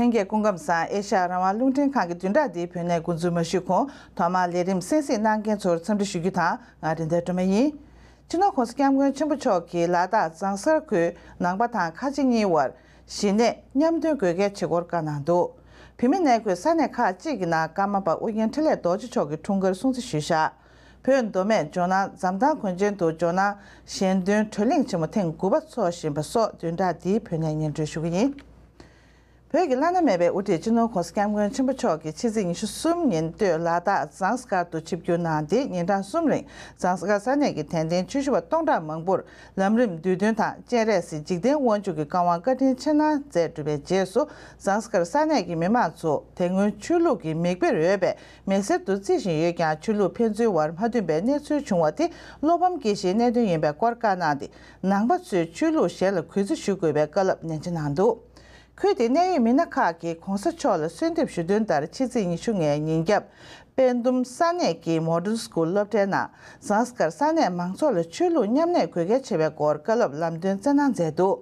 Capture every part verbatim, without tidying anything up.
ལྷན་རྒྱས་སྐུ་ཁམས་བཟང་། ཨེ་ཤ་ཡ་རང་དབང་རླུང་འཕྲིན་ཁང་གི་བདུན་ཕྲག་འདིའི་བོད་གནས་འགོ་འཛུགས་མ་ཞུས་གོང་ཐོག་མར་ལས་རིམ་གསན་གཟིགས་གནང་མཁན་ཚོར་འཚམས་འདྲི་ཞུ་རྒྱུ་དང་། ང་རིན་ལྡན་སྒྲོལ་མ་ཡིན། སྤྱི་ནོར་༸གོང་ས་༸སྐྱབས་མགོན་ཆེན་པོ་མཆོག་གིས་ལ་དྭགས་རྫོང་སར་ཁུལ་ནང་པ་དང་ཁ་ཆེ་གཉིས་དབར་གཞིས་གནས་མཉམ་འདོན་དགོས་གལ་ཆེ་སྐོར་བཀའ་གནང་འདུག་བོད་མི་གནས་འཁོད་ས་གནས་ཁག་ཅིག་གི་ནང་ཀརྨ་པ་ཨོ་རྒྱན་འཕྲིན་ལས་རྡོ་རྗེ་མཆོག་གི་འཁྲུངས་སྐར་སྲུང་བརྩི་ཞུས་བཞག་བོད་མདོ་སྨད་ཇོ་ནང་འཛམ་ཐང་གོན་ཆེན་དུ་ཇོ་ནང་གཞན་དོན་གྲོས་གླེང་ཆེན་མོ་ཐེངས་དགུ་པ་འཚོགས་བཞིན་པ་སོགས་བདུན་ཕྲག་འདིའི་བོད་གནས་སྙན་སྒྲོན་ཞུ་གི་ཡིན། བོད་ཀྱི་བླ་ན་མེད་པའི་དབུ་ཁྲིད་སྤྱི་ནོར་༸གོང་ས་༸སྐྱབས་མགོན་ཆེན་པོ་མཆོག་གིས་ཕྱི་ཚེས་ཉི་ཤུ་གསུམ་ཉིན་སྟོད་ལ་དྭགས་རྫོང་སར་དུ་ཆིབས་བསྒྱུར་གནང་སྟེ། ཉིན་གྲངས་གསུམ་རིང་རྫོང་སར་ས་གནས་ཀྱི་དད་ལྡན་ཆོས་ཞུ་བ་སྟོང་ཕྲག་མང་པོར་ལམ་རིམ་བསྡུས་དོན་དང་སྤྱན་རས་གཟིགས་འཇིག་རྟེན་དབང་ཕྱུག་གི་བཀའ་དབང་བཀའ་དྲིན་ཆེ་གནང་མཛད་གྲུབ་པའི་རྗེས་སུ། རྫོང་སར་ས་གནས་ཀྱི་མི་མང་ཚོ་དེ་སྔོན་ཆོས་ལུགས་ཀྱི་མིག་དཔེར་འོས་པའི་མི་སེར་དུ་བརྩི་བཞིན་ཡོད་ཀྱང་། ཆོས་ལུགས་ཕན་ཚུན་བར་མ་མཐུན་པའི་གནས་ཚུལ་བྱུང་བ་དེ་བློ་ཕམ་སྐྱེ་གཞིའི་གནད་དོན་ཡིན་པའི་སྐོར་བཀའ་གནང་སྟེ། ནང་པ་ཚོས་ཆོས་ལུགས་གཞན་ལ་གུས་བརྩི་ཞུ་དགོས་པའི་བཀའ་སློབ་ནན་ཆེ་གནང་འདུག་ཁུལ་དེའི་གནད་ཡོད་མི་སྣ་ཁག་གིས་༸གོང་ས་མཆོག་ལ་གསོལ་འདེབས་ཞུ་དོན་ལྟར། ཕྱི་ཚེས་ཉི་ཤུ་ལྔའི་ཉིན་རྒྱབ་དཔལ་འདུམ་ས་གནས་ཀྱི་མོ་ཌལ་སི་ཀུལ་སློབ་གྲྭའི་ནང་། རྫོང་སར་ས་གནས་མང་ཚོགས་ལ་ཆོས་ལུགས་མཉམ་གནས་དགོས་གལ་ཆེ་བའི་སྐོར་བཀའ་སློབ་ལམ་སྟོན་སྩལ་གནང་མཛད་འདུག་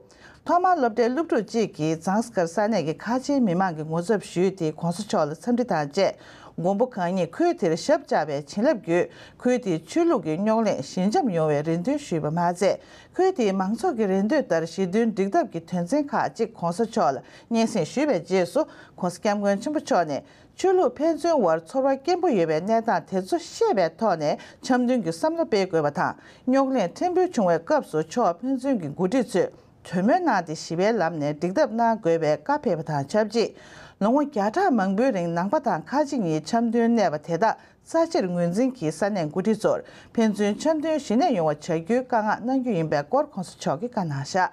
ཐོག་མར་སློབ་གྲྭའི་སློབ་ཕྲུག་ཅིག་གིས་རྫོང་སར་ས་གནས་ཀྱི་ཁ་ཆེའི་མི་མང་གི་ངོ་ཚབ་ཞུས་ཏེ། ༸གོང་ས་མཆོག་ལ་འཚམས་འདྲི་དང་བཅས། མགོན་པོ་གང་ཉིད་ཁུལ་དེར་ཞབས་བཅགས་པའི་བྱིན་རླབས་བརྒྱུད། ཁུལ་དེའི་ཆོས་ལུགས་ཀྱི་རྙོག་གླེང་ཞི་འཇམ་ཡོང་བའི་རེ་འདུན་ཞུས་པ་མ་ཟད། ཁུལ་དེའི་མང་ཚོགས་ཀྱི་རེ་འདོད་ལྟར་ཞི་མཐུན་འགྲིག་ཐབས་ཀྱི་དོན་ཚན་ཁག་ཅིག་༸གོང་ས་མཆོག་ལ་སྙན་སེང་ཞུས་པའི་རྗེས་སུ། ༸གོང་ས་༸སྐྱབས་མགོན་ཆེན་པོ་མཆོག་ནས། ཆོས་ལུགས་ཕན་ཚུན་དབར་ཚོར་བ་སྐྱེན་པོ་ཡོད་པའི་གནས་སྟངས་དེ་ཚོ་ཤེས་པའི་ཐོག་ནས། འཆམ་མཐུན་གྱི་བསམ་བློ་སྤེལ་དགོས་པ་དང་། རྙོག་གླེང་ཕྲན་བུ་བྱུང་བའི་སྐབས་སུ། ཕྱོགས་ཕན་ཚུན་གྱི་འགོ་ཁྲིད་ཚོས་གྲོས་མོལ་གནང་སྟེ། ཞི་བའི་ལམ་ནས་འགྲིག་ཐབས་གནང་དགོས་པའི་བཀའ་ཕེབས་པ་དང་ཆབས་ཅིག་ལོ་ངོ་བརྒྱ་ཕྲག་མང་པོའི་རིང་ནང་པ་དང་ཁ་ཆེ་གཉིས་འཆམ་མཐུན་གནས་པ་དེ་དག་རྩ་ཆེར་ངོས་འཛིན་གྱིས། ས་གནས་འགོ་ཁྲིད་ཚོར་ཕན་ཚུན་འཆམ་མཐུན་ཞི་གནས་ཡོང་བ་བྱ་རྒྱུའི་བཀའ་མངགས་གནང་རྒྱུ་ཡིན་པའི་སྐོར་༸གོང་ས་མཆོག་གིས་བཀའ་གནང་བཞག་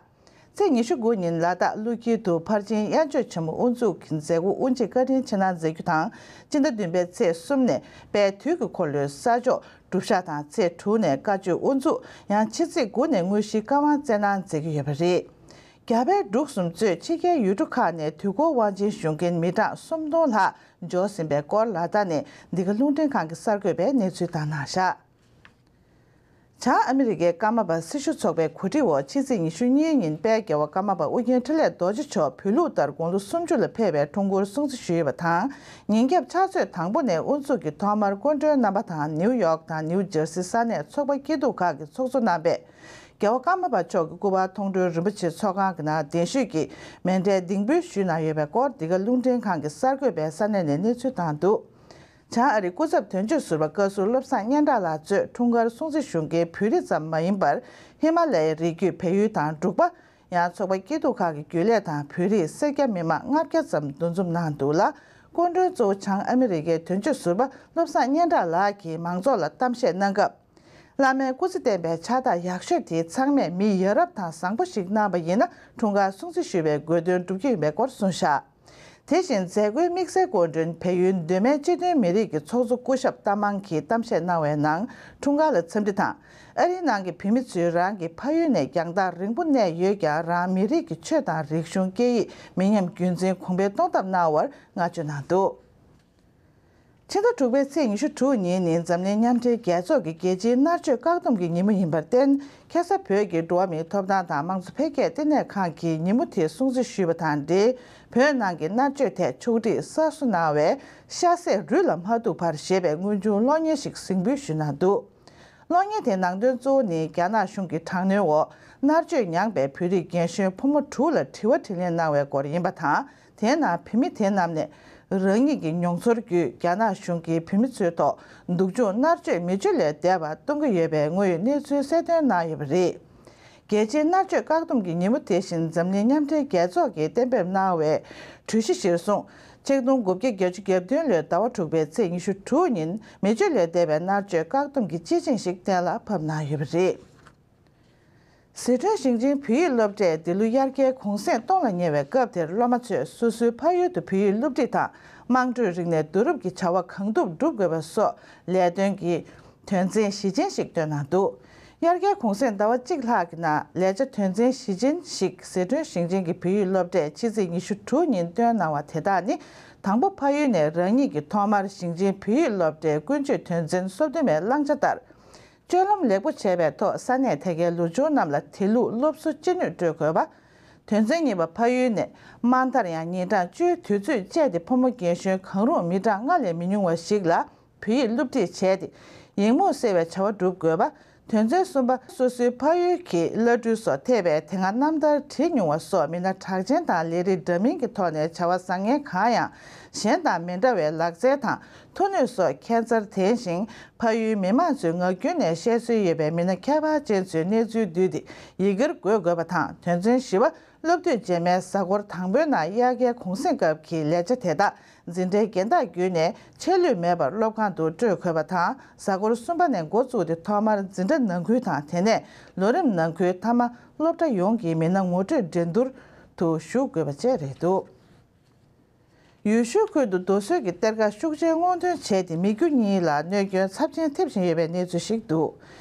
ཚེས་ཉི་ཤུ་དགུ་ཉིན་ལ་དྭགས་ཀླུ་འཁྱིལ་དུ་ཕར་ཕྱིན་དབྱར་ཆོས་ཆེན་མོ་དབུ་འཛུགས་ཀྱི་མཛད་སྒོ་དབུ་འབྱེད་བཀའ་དྲིན་ཆེ་གནང་མཛད་རྒྱུ་དང་། སྤྱི་ཟླ་བདུན་པའི་ཚེས་གསུམ་ནས་དཔལ་དུས་ཀྱི་འཁོར་ལོའི་ས་ཕྱོགས་སྒྲུབ་ཞག་དང་། ཚེས་དྲུག་ནས་བཀའ་ཆོས་དབུ་འཛུགས། ཡང་ཕྱི་ཚེས་དགུ་ནས་དངོས་གཞིའི་བཀའ་དབང་སྩལ་གནང་མཛད་ཀྱི་ཡོད་པ་རེད། རྒྱ་བལ་འབྲུག་གསུམ་གཙོས་ཕྱི་རྒྱལ་ཡུལ་གྲུ་ཁག་ནས་དུས་འཁོར་དབང་ཆེན་ཞུ་མཁན་མི་གྲངས་སུམ་སྟོང་ལྷག་འབྱོར་ཟིན་པའི་སྐོར་ལ་དྭགས་ནས་འདི་ག་རླུང་འཕྲིན་ཁང་གི་གསར་འགོད་པས་གནས་ཚུལ་བཏང་གནང་བཞག་བྱང་ཨ་མི་རི་ཀའི་ཀརྨ་པ་སྲི་ཞུ་ཚོགས་པའི་གོ་སྒྲིག་འོག་ཕྱི་ཚེས་ཉི་ཤུ་གཉིས་ཉིན་དཔལ་རྒྱལ་བ་ཀརྨ་པ་ཨོ་རྒྱན་འཕྲིན་ལས་རྡོ་རྗེ་མཆོག་བོད་ལུགས་ལྟར་དགུང་ལོ་སུམ་ཅུ་ལ་ཕེབས་པའི་འཁྲུངས་སྐོར་སྲུང་བརྩི་ཞུས་པ་དང་། ཉིན་རྒྱབ་ཕྱག་ཚོད་དང་པོ་ནས་དབུ་འཛུགས་ཀྱིས་ཐོག་མར་སྐུ་མགྲོན་རྣམ་པ་དང་ནིའུ་ཡོག་དང་ནིའུ་ཇར་སི་ས་གནས་ཚོགས་པ་སྐྱིད་སྡུག་ཁག་གི་ཚོགས་གཙོ་རྣམ་པས། རྒྱལ་བ་ཀརྨ་པ་མཆོག་གི་སྐུ་པར་མཐོང་གྲོལ་རིན་པོ་ཆེ་ཚོགས་ཁང་གི་ནང་གདན་ཞུས་ཀྱིས་མཎྜལ་ལྡིང་འབུལ་ཞུས་གནང་ཡོད་པའི་སྐོར་འདི་ག་རླུང་འཕྲིན་ཁང་གི་གསར་འགོད་པས་ས་གནས་ནས་གནས་ཚུལ་བཏང་འདུག་བྱང་ཨ་རིའི་སྐུ་ཚབ་དོན་གཅོད་ཟུར་པ་བཀའ་ཟུར་བློ་བཟང་སྙན་གྲགས་ལགས་གཙོས་འཁྲུངས་སྐར་སྲུང་བརྩི་ཞུ་མཁན་བོད་རིགས་ཙམ་མ་ཡིན་པར། ཧི་མ་ལ་ཡའི་རི་རྒྱུད་བལ་ཡུལ་དང་འབྲུག་པ། ཡང་ཚོགས་པ་སྐྱིད་སྡུག་ཁག་གི་རྒྱུན་ལས་དང་བོད་རིགས་སེར་སྐྱ་མི་མང་ལྔ་བརྒྱ་ཙམ་འདུ་འཛོམས་གནང་འདུག་ལ། སྐུ་མགྲོན་གཙོ་བོ་བྱང་ཨ་མི་རི་ཀའི་དོན་གཅོད་ཟུར་པ་བློ་བཟང་སྙན་གྲགས་ལགས་ཀྱིས་མང་ཚོགས་ལ་གཏམ་བཤད་གནང་སྐབས། བླ་མའི་སྐུ་ཚེ་བརྟན་པའི་ཕྱག་རྟགས་ཡག་ཤོས་དེ་ཚང་མས་མི་ཡ་རབས་དང་བཟང་པོ་ཞིག་གནང་བ་ཡིན་ན། འཁྲུངས་སྐར་སྲུང་བརྩི་ཞུ་བའི་དགོས་དོན་འགྲུབ་ཀྱི་ཡིན་པའི་སྐོར་གསུངས་བཞག་དེ་བཞིན་མཛད་སྒོའི་དམིགས་བསལ་སྐུ་མགྲོན་བལ་ཡུལ་མདོ་སྨད་སྤྱི་མཐུན་མི་རིགས་ཀྱི་ཚོགས་གཙོ་སྐུ་ཞབས་རྟ་མང་གིས་གཏམ་བཤད་གནང་བའི་ནང་། འཁྲུངས་སྐར་ལ་འཚམས་འདྲི་དང་། ཨ་རིའི་ནང་གི་བོད་མི་ཚོས་རང་གི་ཕ་ཡུལ་ནས་རྒྱང་ཐག་རིང་པོ་གནས་ཡོད་ཀྱང་། རང་མི་རིགས་ཀྱི་ཆོས་དང་རིག་གཞུང་སྐད་ཡིག་མི་ཉམས་རྒྱུན་འཛིན་གོང་འཕེལ་གཏོང་ཐབས་གནང་བར་བསྔགས་བརྗོད་གནང་འདུག་ཕྱི་ཟླ་དྲུག་པའི་ཚེས་ཉི་ཤུ་དྲུག་ཉིན་ནི་འཛམ་གླིང་མཉམ་འབྲེལ་རྒྱལ་ཚོགས་ཀྱི་རྒྱལ་སྤྱིའི་མནར་གཅོད་བཀག་སྡོམ་གྱི་ཉིན་མོ་ཡིན་པར་བརྟེན། ཁ་སང་བོད་ཀྱི་འགྲོ་བ་མིའི་ཐོབ་ཐང་དང་དམངས་གཙོ་འཕེལ་རྒྱས་ལྟེ་གནས་ཁང་གིས་ཉིན་མོ་དེ་སྲུང་བརྩི་ཞུས་པ་དང་འབྲེལ། བོད་ནང་གི་མནར་གཅོད་ཐད་ཕྱོགས་སྒྲིག་གསར་བཟོ་གནང་བའི་ཤ་ཟད་རུས་ལ་མ་ཐུག་པར་ཞེས་པའི་དངོས་བྱུང་གློག་བརྙན་ཞིག་གཟིགས་འབུལ་ཞུས་གནང་འདུག་གློག་བརྙན་དེའི་ནང་དོན་གཙོ་བོ་ནི་རྒྱ་ནག་གཞུང་གི་དྲག་གནོན་འོག་མནར་གཅོད་མྱངས་པའི་བོད་རིགས་རྒན་གཞོན་ཕོ་མོ་དྲུག་ལ་དྲི་བ་དྲིས་ལན་གནང་བའི་སྐོར་ཡིན་པ་དང་། དེའི་ནང་བོད་མི་དེ་རྣམས་ནས་རང་ཉིད་ཀྱི་མྱོང་ཚོར་བརྒྱུད། རྒྱ་ནག་གཞུང་གིས་བོད་མི་ཚོའི་ཐོག་སྡུག་སྦྱོང་མནར་གཅོད་མི་སྤྱོད་ལས་འདས་པ་གཏོང་གི་ཡོད་པའི་དངོས་ཡོད་གནས་ཚུལ་གསལ་སྟོན་གནང་ཡོད་པ་རེད། རྒྱལ་སྤྱིའི་མནར་གཅོད་བཀག་སྡོམ་གྱི་ཉིན་མོ་དེ་བཞིན་འཛམ་གླིང་མཉམ་འབྲེལ་རྒྱལ་ཚོགས་ཀྱིས་གཏན་འབེབས་གནང་བའི་གྲོས་གཞི་གཞིར་བཟུང་། ཆིག་སྟོང་དགུ་བརྒྱ་བརྒྱད་ཅུ་གྱ་བདུན་ལོའི་ཟླ་བ་དྲུག་པའི་ཚེས་ཉི་ཤུ་དྲུག་ཉིན་མི་སྤྱོད་ལས་འདས་པའི་མནར་གཅོད་བཀག་སྡོམ་གྱི་སྤྱི་ཆིངས་ཤིག་གཏན་ལ་ཕབ་གནང་ཡོད་པ་རེད། ཟི་ཁྲོན་ཞིང་ཆེན་བོད་ཡིག་སློབ་གྲྭས་འདི་ལོ་དབྱར་ཁའི་གུང་སེང་སྟོང་ལ་ཉེ་བའི་སྐབས་དེར། སློབ་མ་ཚོས་སོ་སོའི་ཕ་ཡུལ་དུ་བོད་ཡིག་སློབ་ཁྲིད་དང་། དམངས་ཁྲོད་རིག་གནས་བསྡུ་རུབ་ཀྱི་བྱ་བ་གང་ཐུབ་བསྒྲུབ་དགོས་པ་སོགས་ལས་དོན་གྱི་དོན་ཚན་བཞི་ཅན་ཞིག་བཏོན་གནང་འདུག་དབྱར་ཁའི་གུང་སེང་ཟླ་བ་གཅིག་ལྷག་གི་ནང་ལས་བྱ་དོན་ཚན་བཞི་ཅན་ཞིག་ཟི་ཁྲོན་ཞིང་ཆེན་གྱི་བོད་ཡིག་སློབ་གྲྭས་ཕྱི་ཚེས་ཉི་ཤུ་དྲུག་ཉིན་བཏོན་གནང་བ་དེ་དག་ནི། དང་པོ་ཕ་ཡུལ་ནས་རང་ཉིད་ཀྱིས་ཐོག་མར་ཞིང་ཆེན་བོད་ཡིག་སློབ་གྲྭའི་ཀུན་སྤྱོད་དོན་ཚན་སོ་བདུན་པའི་བླང་བྱ་ལྟར། སྤྱོད་ལམ་ལེགས་པོ་བྱས་པའི་ཐོག་ས་གནས་དེ་གའི་ལོ་ཆུང་རྣམས་ལ་དེ་ལུགས་སློབ་གསོ་ཅི་ནུས་སྤྲོད་དགོས་པ། དོན་ཚན་གཉིས་པ། ཕ་ཡུལ་ནས་དམའ་མཐར་ཡང་ཉིན་གྲངས་བཅུའི་དུས་ཚོད་སྤྱད་དེ་ཕོ་མོ་རྒན་གཞོན་གང་རུང་མི་གྲངས་ལྔ་ལས་མི་ཉུང་བ་ཞིག་ལ་བོད་ཡིག་སློབ་ཁྲིད་བྱས་ཏེ་ཡིག་རྨོངས་སེལ་བའི་བྱ་བ་སྒྲུབ་དགོས་པ། དོན་ཚན་གསུམ་པ། སོ་སོའི་ཕ་ཡུལ་གྱི་བླ་སྤྲུལ་སོགས་ཐེ་བའི་དེ་སྔ་རྣམ་ཐར་བྲིས་མྱོང་བ་སོགས་མི་སྣ་གྲགས་ཅན་དང་ལས་རིགས་འདྲ་མིན་གྱི་ཐོག་ནས་བྱ་བ་བཟང་ངན་གང་ཡང་གཞན་དང་མི་འདྲ་བའི་ལག་རྩལ་དང་མཐོ་ནུས་སོགས་ཁྱད་མཚར་ལྡན་ཞིང་། ཕ་ཡུལ་མི་མང་ཚོའི་ངག་རྒྱུན་ནས་བཤད་སྲོལ་ཡོད་པའི་མི་སྣ་ཁྱད་པར་ཅན་ཚོའི་གནས་ཚུལ་བསྡུས་ཏེ་ཡི་གེར་འགོད་དགོས་པ་དང་། དོན་ཚན་བཞི་པ། སློབ་དུས་རྗེས་མའི་གཟའ་འཁོར་དང་པོའི་ནང་དབྱར་ཁའི་གུང་གསེང་སྐབས་ཀྱི་ལས་བྱ་དེ་དག་འཛིན་གྲྭའི་འགན་བདག་བརྒྱུད་ནས་ཆད་ལུས་མེད་པར་སློབ་ཁང་དུ་སྤྲོད་དགོས་པ་དང་། གཟའ་འཁོར་གསུམ་པ་ནས་འགོ་བཙུགས་ཏེ་ཐོག་མར་འཛིན་གྲྭ་ནང་ཁུལ་དང་། དེ་ནས་ལོ་རིམ་ནང་ཁུལ། མཐའ་མ་སློབ་གྲྭ་ཡོངས་ཀྱི་མི་སྣ་ངོ་སྤྲོད་འགྲན་བསྡུར་དུ་ཞུགས་དགོས་པ་བཅས་རེད་འདུག་ཡུལ་ཤུལ་ཁུལ་དུ་རྡོ་སོལ་གྱི་གཏེར་ཁ་ཤུགས་ཆེན་སྔོག་འདོན་བྱས་ཏེ་མི་རྒྱུ་གཉིས་ལ་གནོད་སྐྱོན་ཚབས་ཆེན་ཐེབས་བཞིན་ཡོད་པའི་གནས་ཚུལ་ཞིག་འདུག་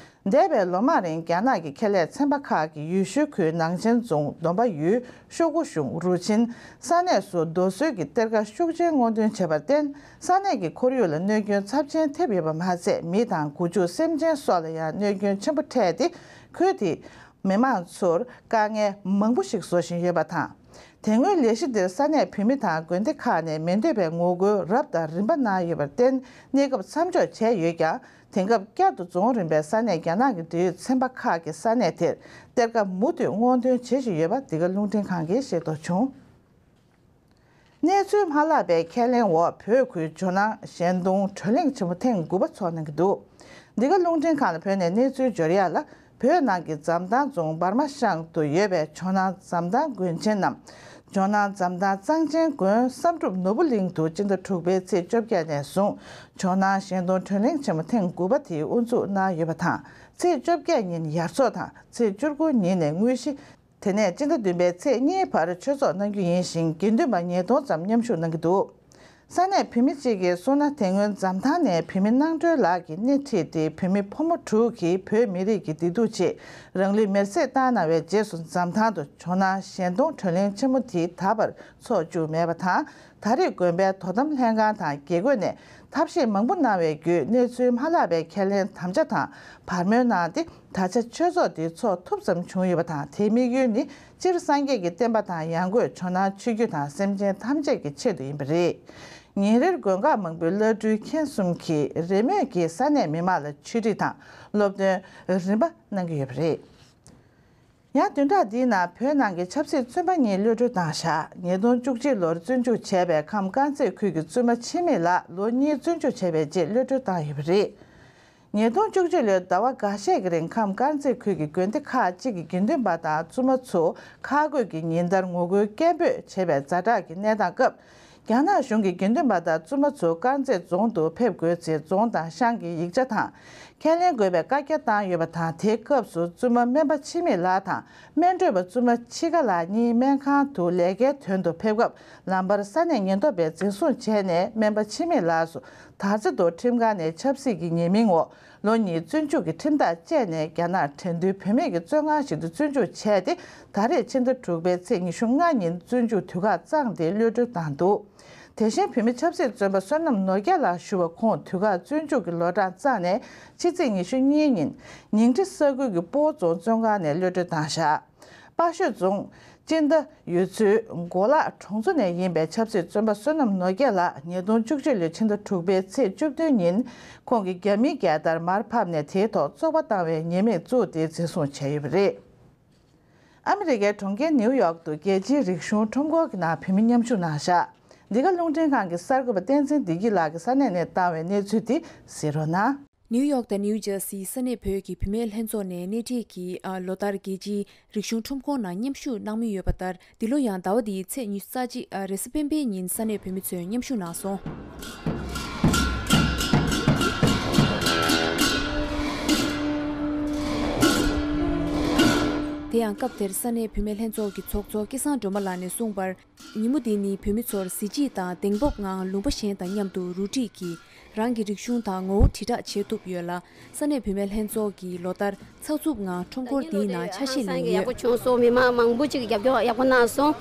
འདས་པའི་ལོ་མང་རིང་རྒྱ་ནག་གི་ཁེ་ལས་ཚན་པ་ཁག་གིས་ཡུལ་ཤུལ་ཁུལ་ནང་ཆེན་རྫོང་སྡོམ་པ་ཡུལ་ཤོག་གུ་གཞུང་རུ་ཆེན་ས་གནས་སུ་རྡོ་སོལ་གྱི་གཏེར་ཁ་ཤུགས་ཆེན་སྔོག་འདོན་བྱས་པར་བརྟེན། ས་གནས་ཀྱི་ཁོར་ཡུག་ལ་གནོད་སྐྱོན་ཚབས་ཆེན་ཐེབས་ཡོད་པ་མ་ཟད། མི་དང་སྒོ་ཕྱུགས་སེམས་ཅན་སོགས་ལ་ཡང་གནོད་སྐྱོན་ཆེན་པོ་འཕྲད་དེ། ཁུལ་དེའི་མི་མང་ཚོར་དཀའ་ངལ་མང་པོ་ཞིག་བཟོ་བཞིན་ཡོད་པ་དང་། དེ་སྔོན་ལས་གཞི་འདིར་ས་གནས་བོད་མི་དང་དགོན་སྡེ་ཁག་ནས་མི་འདོད་པའི་ངོ་རྒོལ་རབ་དང་རིམ་པ་གནང་ཡོད་པར་བརྟེན། གནས་སྐབས་མཚམས་འཇོག་བྱས་ཡོད་ཀྱང་། དེང་སྐབས་བསྐྱར་དུ་རྫོང་རིམ་པའི་ས་གནས་རྒྱ་ནག་གི་འབྲེལ་ཡོད་ཚན་པ་ཁག་གིས་ས་གནས་དེར་གཏེར་ཁ་མུ་མཐུད་སྔོག་འདོན་བྱེད་བཞིན་ཡོད་པ་འདི་ག་རླུང་འཕྲིན་ཁང་གིས་ཤེས་རྟོགས་བྱུང་། གནས་ཚུལ་མ་ལྷག་པའི་ཁས་ལེན་འོག་བོད་ཁུལ་ཇོ་ནང་གཞན་སྟོང་བགྲོ་གླེང་ཆེན་མོ་ཐེངས་དགུ་པ་འཚོགས་གནང་གི་འདུག་འདི་ག་རླུང་འཕྲིན་ཁང་ལ་བོད་ནས་གནས་ཚུལ་འབྱོར་ཡག་ལ། བོད་ནང་གི་འཛམ་ཐང་རྫོང་འབར་མ་ཤང་དུ་ཡོད་པའི་ཇོ་ནང་འཛམ་ཐང་དགོན་ཆེན་ནམ། ཇོ་ནང་འཛམ་ཐང་གཙང་ཆེན་དགོན་བསམ་གྲུབ་ནོར་བུ་གླིང་དུ་སྤྱི་ཟླ་དྲུག་པའི་ཚེས་བཅོ་བརྒྱད་ནས་བཟུང་ཇོ་ནང་གཞན་སྟོང་བགྲོ་གླེང་ཆེན་མོ་ཐེངས་དགུ་པ་དེ་དབུ་འཛུགས་གནང་ཡོད་པ་དང་། ཚེས་བཅོ་བརྒྱད་ཉིན་ཡར་ཚོགས་དང་། ཚེས་བཅུ་དགུ་ཉིན་ནས་དངོས་གཞི། དེ་ནས་སྤྱི་ཟླ་བདུན་པའི་ཚེས་གཉིས་བར་ཆོས་ཚོགས་གནང་རྒྱུ་ཡིན་ཞིང་། དགེ་འདུན་པ་ཉིས་སྟོང་ཙམ་མཉམ་ཞུགས་གནང་གི་འདུག་ས་གནས་བོད་མི་གཅིག་གིས་གསུངས་ན། དེ་སྔོན་འཛམ་ཐང་ནས་བོད་མི་གནང་སྒྲོལ་ལགས་ཀྱིས་སྣེ་ཁྲིད་དེ་བོད་མི་ཕོ་མོ་དྲུག་གིས་བོད་མི་རིགས་ཀྱི་བདེ་སྡུག་ཆེད་རང་ལུས་མེར་སྲེག་བཏང་གནང་བའི་རྗེས་སུ། འཛམ་ཐང་དུ་ཇོ་ནང་གཞན་སྟོང་བགྲོ་གླེང་ཆེན་མོ་དེ་ད་བར་འཚོགས་བཅུག་མེད་པ་དང་། ད་རེས་དགོན་པའི་དོ་དམ་ལྷན་ཁང་དང་དགེ་བསྐོས་ནས་ཐབས་ཤེས་མང་པོ་གནང་བའི་བརྒྱུད། གནས་ཚུལ་མ་ལྷག་པའི་ཁས་ལེན་དམ་བཅའ་དང་བར་མོས་གནང་སྟེ། ད་ཆ་ཆོས་ཚོགས་འདི་འཚོགས་ཐུབ་ཙམ་བྱུང་ཡོད་པ་དང་། དེའི་དམིགས་ཡུལ་ནི་སྤྱིར་སངས་རྒྱས་ཀྱི་བསྟན་པ་དང་། ཡང་སྒོས་ཇོ་ནང་ཆོས་བརྒྱུད་དང་སེམས་ཅན་ཐམས་ཅད་ཀྱི་ཆེད་དུ་ཡིན་པ་རེད། ཉིན་རེར་དགོན་ཁག་མང་པོའི་བླ་སྤྲུལ་མཁན་གསུམ་གྱིས་རེས་མོས་ཀྱིས་ས་གནས་མི་མང་ལ་ཆོས་ཁྲིད་དང་སློབ་སྟོན་རིམ་པ་གནང་གི་ཡོད་པ་རེད། ཡང་བདུན་ཕྲག་འདིའི་ནང་བོད་ནང་གི་ཆབ་སྲིད་བཙོན་པ་གཉིས་གློད་གྲོལ་བཏང་བཞག་ཉིས་སྟོང་བཅུ་གཅིག་ལོར་བཙོན་འཇུག་བྱས་པའི་ཁམས་དཀར་མཛེས་ཁུལ་གྱི་བཙུན་མ་འཆི་མེད་ལགས་ལོ་གཉིས་བཙོན་འཇུག་བྱས་པའི་རྗེས་གློད་གྲོལ་བཏང་ཡོད་པ་རེད། ཉིས་སྟོང་བཅུ་གཅིག་ལོའི་ཟླ་བ་འགའ་ཤས་ཀྱི་རིང་ཁམས་དཀར་མཛེས་ཁུལ་གྱི་དགོན་སྡེ་ཁག་ཅིག་གི་དགེ་འདུན་པ་དང་བཙུན་མ་ཚོ་ཁག་བགོས་ཀྱིས་ཉིན་ལྟར་ངོ་རྒོལ་སྐད་འབོད་བྱེད་པའི་ཛ་དྲག་གི་གནས་སྟངས་སྐབས། རྒྱ་ནག་གཞུང་གིས་དགེ་འདུན་པ་དང་བཙུན་མ་ཚོ་དཀར་མཛེས་རྫོང་དུ་ཕེབས་དགོས་ཚེ། རྫོང་དང་ཤང་གི་ཡིག་ཆ་དང་ཁས་ལེན་དགོས་པའི་བཀའ་རྒྱ་བཏང་ཡོད་པ་དང་། དེའི་སྐབས་སུ་བཙུན་མ་སྨན་པ་འཆི་མེད་ལགས་དང་སྨན་སྤྲོད་པ་བཙུན་མ་འཆི་ཁ་ལགས་གཉིས་སྨན་ཁང་དུ་ལས་ཀའི་དོན་དུ་ཕེབས་སྐབས། ལམ་བར་ས་གནས་ཉེན་རྟོག་པས་འཛིན་བཟུང་བྱས་ནས། སྨན་པ་འཆི་མེད་ལགས་སུ་དར་རྩེ་མདོ་ཁྲིམས་ཁང་ནས་ཆབ་སྲིད་ཀྱི་ཉེས་མིང་འོག་ལོ་གཉིས་བཙོན་འཇུག་གི་ཁྲིམས་ཐག་བཅད་ནས། རྒྱ་ནག་དྲན་རྟེན་བུད་མེད་ཀྱི་བཙོན་ཁང་ཞིག་ཏུ་བཙོན་འཇུག་བྱས་ཏེ། ད་རེས་ཕྱི་ཟླ་དྲུག་པའི་ཚེས་ཉི་ཤུ་ལྔ་ཉིན་བཙོན་འཇུག་དུས་བཀག་བརྩམས་ཏེ་གློད་གྲོལ་བཏང་འདུག་དེ་བཞིན་བོད་མི་ཆབ་སྲིད་བཙོན་པ་བསོད་ནམས་ནོར་རྒྱས་ལགས་ཞུ་བ་ཁོང་དུས་བཀག་བཙོན་འཇུག་གི་ལོ་གྲངས་བརྩམས་ནས་ཕྱི་ཚེས་ཉི་ཤུ་གཉིས་ཉིན་ཉིང་ཁྲི་ས་ཁུལ་གྱི་སྤོ་བོ་རྫོང་བཙོན་ཁང་ནས་གློད་གྲོལ་བཏང་བཞག་དཔའ་ཤོད་རྫོང་སྤྱི་ཟླ་ཡོས་ཚོའི་མགོ་ལག་གྲོང་ཚོ་ནས་ཡིན་པའི་ཆབ་སྲིད་བཙོན་པ་བསོད་ནམས་ནོར་རྒྱས་ལགས་ཉིས་སྟོང་བཅུ་གཅིག་ལོའི་ཕྱི་ཟླ་དྲུག་པའི་ཚེས་བཅུ་བདུན་ཉིན་ཁོང་གིས་རྒྱ་མིའི་རྒྱལ་དར་མར་ཕབ་ནས་དེའི་ཐོག་བཙོག་པ་བཏང་བའི་ཉེས་མིང་བཙུགས་ཏེ་འཛིན་བཟུང་བྱས་ཡོད་པ་རེད། ཨ་མི་རི་ཀའི་གྲོང་ཁྱེར་ནིའུ་ཡོག་ཏུ་རྒྱལ་སྤྱིའི་རིག་གཞུང་ཁྲོམ་སྐོར་གྱི་ནང་བོད་མི་མཉམ་ཞུགས་གནང་བཞག་འདི་ག་རླུང་འཕྲིན་ཁང་གི་གསར་འགོད་པ་བསྟན་འཛིན་བདེ་སྐྱིད་ལགས་ཀྱིས་ས་གནས་ནས་བཏང་བའི་གནས་ཚུལ་དེ་གཟིགས་རོགས་གནང་། ནིའུ་ཡོག་དང་ནིའུ་ཇར་སིའི་ས་གནས་བོད་ཀྱི་བུད་མེད་ལྷན་ཚོགས་ནས་སྣེ་ཁྲིད་ཀྱིས་ཨ་ལོ་ལྟར་རྒྱལ་སྤྱིའི་རིག་གཞུང་ཁྲོམ་སྐོར་ནང་མཉམ་ཞུགས་གནང་མུས་ཡོད་པ་ལྟར། འདི་ལོ་ཡང་ཟླ་བ་འདིའི་ཚེས་ཉི་ཤུ་རྩ་གཅིག་ཨ་རེས་གཟའ་སྤེན་པའི་ཉིན་ས་གནས་བོད་མི་ཚོས་མཉམ་ཞུགས་གནང་སོང་། དེ་ཡང་སྐབས་དེར་ས་གནས་བུད་མེད་ལྷན་ཚོགས་ཀྱི་ཚོགས་གཙོ་སྐལ་བཟང་སྒྲོལ་མ་ལགས་ནས་གསུངས་པར། ཉིན་མོ་འདི་ནི་བོད་མི་ཚོར་གཟི་བརྗིད་དང་གདེང་སྤོབས་ངང་ལུང་པ་གཞན་དང་མཉམ་དུ་རུ་སྒྲིག་གིས་རང་གི་རིག་གཞུང་དང་ངོ་བོ་དྲིལ་བསྒྲགས་བྱེད་ཐུབ་ཡོད་ལ། ས་གནས་བུད་མེད་ལྷན་ཚོགས་ཀྱིས་ལོ་ལྟར་ཚགས་ཚུད་ངང་ཁྲོམ་སྐོར་འདིའི་ནང་ཆ་ཤས་ལེན་ཡོད། ཡག་པོ་བྱུང་སོང་། མི་མང་མང་པོ་ཅིག་རྒྱབ་སྐྱོར་ཡག་པོ་གནང་སོང་།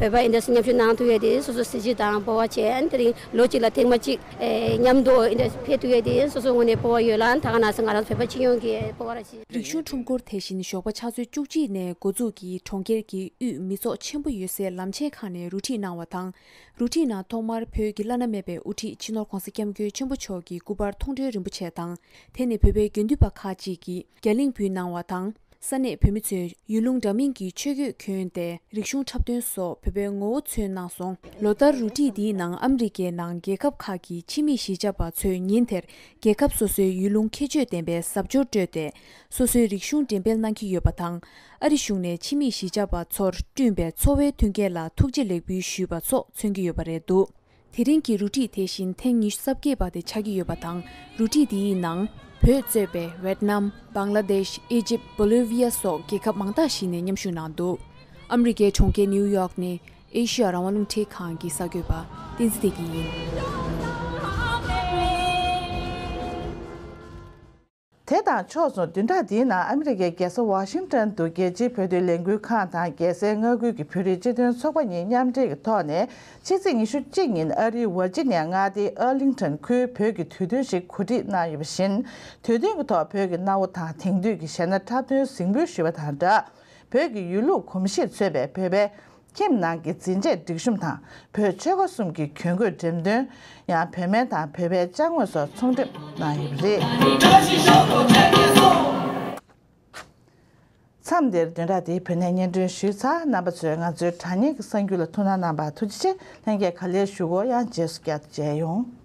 བོད་པ་ཨིན་དེ་མཉམ་ཞུགས་གནང་ཐུབ་ཡས་དེ་སོ་སོ་གཟི་བརྗིད་དང་སྤོབས་པ་བྱས། ཨ་ནི་དེ་རིང་ལོ་གཅིག་ལ་ཐེངས་མ་གཅིག་ཨེ་མཉམ་དུ་ཨིན་དེ་ཕེབས་ཐུབ་ཡས་དེ་སོ་སོ་ངོས་ནས་སྤོབས་པ་ཡོད་ལ། ད་ག་ནང་སོང་ང་རང་ཚོ་བོད་པ་སྤྱི་ཡོངས་ཀྱི་སྤོབས་པ་ར་ཅིག་རིག་གཞུང་ཁྲོམ་སྐོར་དེ་བཞིན་ཞོགས་པ་ཕྱག་ཚོད་བཅུ་གཅིག་ནས་འགོ་འཛུགས་ཀྱིས་གྲོང་ཁྱེར་གྱི་དབུས་མི་ཚོགས་ཆེན་པོ་ཡོད་སའི་ལམ་ཆེན་ཁག་ནས་རུ་ཁྲིད་གནང་བ་དང་། རུ་ཁྲིད་ནང་ཐོག་མར་བོད་ཀྱི་བླ་ན་མེད་པའི་དབུ་ཁྲིད་སྤྱི་ནོར་༧གོང་ས་༧སྐྱབས་མགོན་ཆེན་པོ་མཆོག་གི་སྐུ་པར་མཐོང་གྲོལ་རིན་པོ་ཆེ་དང་། དེ་ནི་བོད་པའི་དགེ་འདུན་པ་ཁག་ཅིག་གིས་རྒྱ་གླིང་འབུལ་གནང་བ་དང་། ས་གནས་བོད་མི་ཚོས་ཡུལ་ལུང་འདྲ་མིན་གྱི་ཆོས་གོས་གྱོན་ཏེ་རིག་གཞུང་འཁྲབ་སྟོན་སོགས་བོད་པའི་ངོ་བོ་མཚོན་གནང་སོང་། ལོ་ལྟར་རུ་ཁྲིད་འདིའི་ནང་ཨ་མི་རི་ཀའི་ནང་རྒྱལ་ཁབ་ཁག་གི་ཕྱི་མི་གཞིས་ཆགས་པ་ཚོས་ཉིན་དེར་རྒྱལ་ཁབ་སོ་སོའི་ཡུལ་ལུང་ཁྱད་ཆོས་ལྡན་པའི་གཟབ་མཆོར་སྤྲས་ཏེ། སོ་སོའི་རིག་གཞུང་འགྲེམས་སྤེལ་གནང་གི་ཡོད་པ་དང་། ཨ་རི་གཞུང་ནས་ཕྱི་མི་གཞིས་ཆགས་པ་ཚོར་བསྐྲུན་པའི་འཚོ་བའི་མཐུན་རྐྱེན་ལ་ཐུགས་རྗེ་ལེགས་འབུལ་ཞུས་པ་སོགས་མཚོན་གྱི་ཡོད་པ་རེད་འདུག་དེ་རིང་གི་རུ་ཁྲིད་དེ་བཞིན་ཐེངས་ཉི་ཤུ་རྩ་བརྒྱད་པ་དེ་ཆགས་ཀྱི་ཡོད་པ་དང་། རུ་ཁྲིད་དེའི་ནང་བོད་གཙོས་པའི་ཝེད་ནམ། བང་ལ་དེཤ། ཨི་ཇིབ། བོ་ལི་ཝི་ཡ་སོགས་རྒྱལ་ཁབ་མང་དག་ཞིག་ནས་མཉམ་ཞུགས་གནང་འདུག་ཨ་མི་རི་ཀའི་གྲོང་ཁྱེར་ནིའུ་ཡོག་ནས་ཨེ་ཤི་ཡ་རང་དབང་རླུང་འཕྲིན་ཁང་གི་གསར་འགོད་པ་བསྟན་འཛིན་བདེ་སྐྱིད་ཡིན། དེ་དང་ཕྱོགས་མཚུངས། བདུན་ཕྲག་འདིའི་ནང་ཨ་མི་རི་ཀའི་རྒྱལ་ས་ཝ་ཤིང་ཏོན་དུ་རྒྱལ་སྤྱིའི་བོད་དོན་ལས་འགུལ་ཁང་དང་རྒྱལ་སའི་མངའ་ཁུལ་གྱི་བོད་རིགས་སྤྱི་མཐུན་ཚོགས་པ་གཉིས་མཉམ་འབྲེལ་གྱི་ཐོག་ནས། ཕྱི་ཚེས་ཉི་ཤུ་གཅིག་ཉིན་ཨ་རིའི་ཝར་ཇི་ནི་ཡ་མངའ་སྡེའི་ཨར་ལིང་ཊོན་ཁུལ་བོད་ཀྱི་དུས་སྟོན་ཞིག་གོ་སྒྲིག་གནང་ཡོད་པ་བཞིན། དུས་སྟོན་གྱི་ཐོག་བོད་ཀྱི་གནའ་བོ་དང་དེང་དུས་ཀྱི་གཞས་སྣ་འཁྲབ་སྟོན་གཟིགས་འབུལ་ཞུས་པ་དང་སྦྲགས། བོད་ཀྱི་ཡུལ་ལུགས་གོམས་གཤིས་མཚོན་པའི་བོད་པའི་ཁྱིམ་ནང་གི་འཛིན་ཆས་སྒྲིག་གཤོམ་དང་། བོད་ཆོལ་ཁ་གསུམ་གྱི་གྱོན་གོས་འགྲེམས་སྟོན། ཡང་བོད་སྨན་དང་བོད་པའི་ཅ་དངོས་སོགས་ཚོང་འགྲེམས་གནང་ཡོད་པ་རེད། མཚམས་འདིར་བདུན་ཕྲག་འདིའི་བོད་གནས་སྙན་སྒྲོན་ཞུས་ཚར། རྣམ་པ་ཚོས་ང་ཚོའི་དྲ་བརྙན་གྱི་གསར་འགྱུར་ལ་ཐུགས་སྣང་གནང་བར་ཐུགས་རྗེ་ཆེ། ལྷན་རྒྱས་ག་ལེར་བཞུགས་གོ། ཡང་རྗེས་སུ་བསྐྱར་དུ་མཇལ་ཡོང་།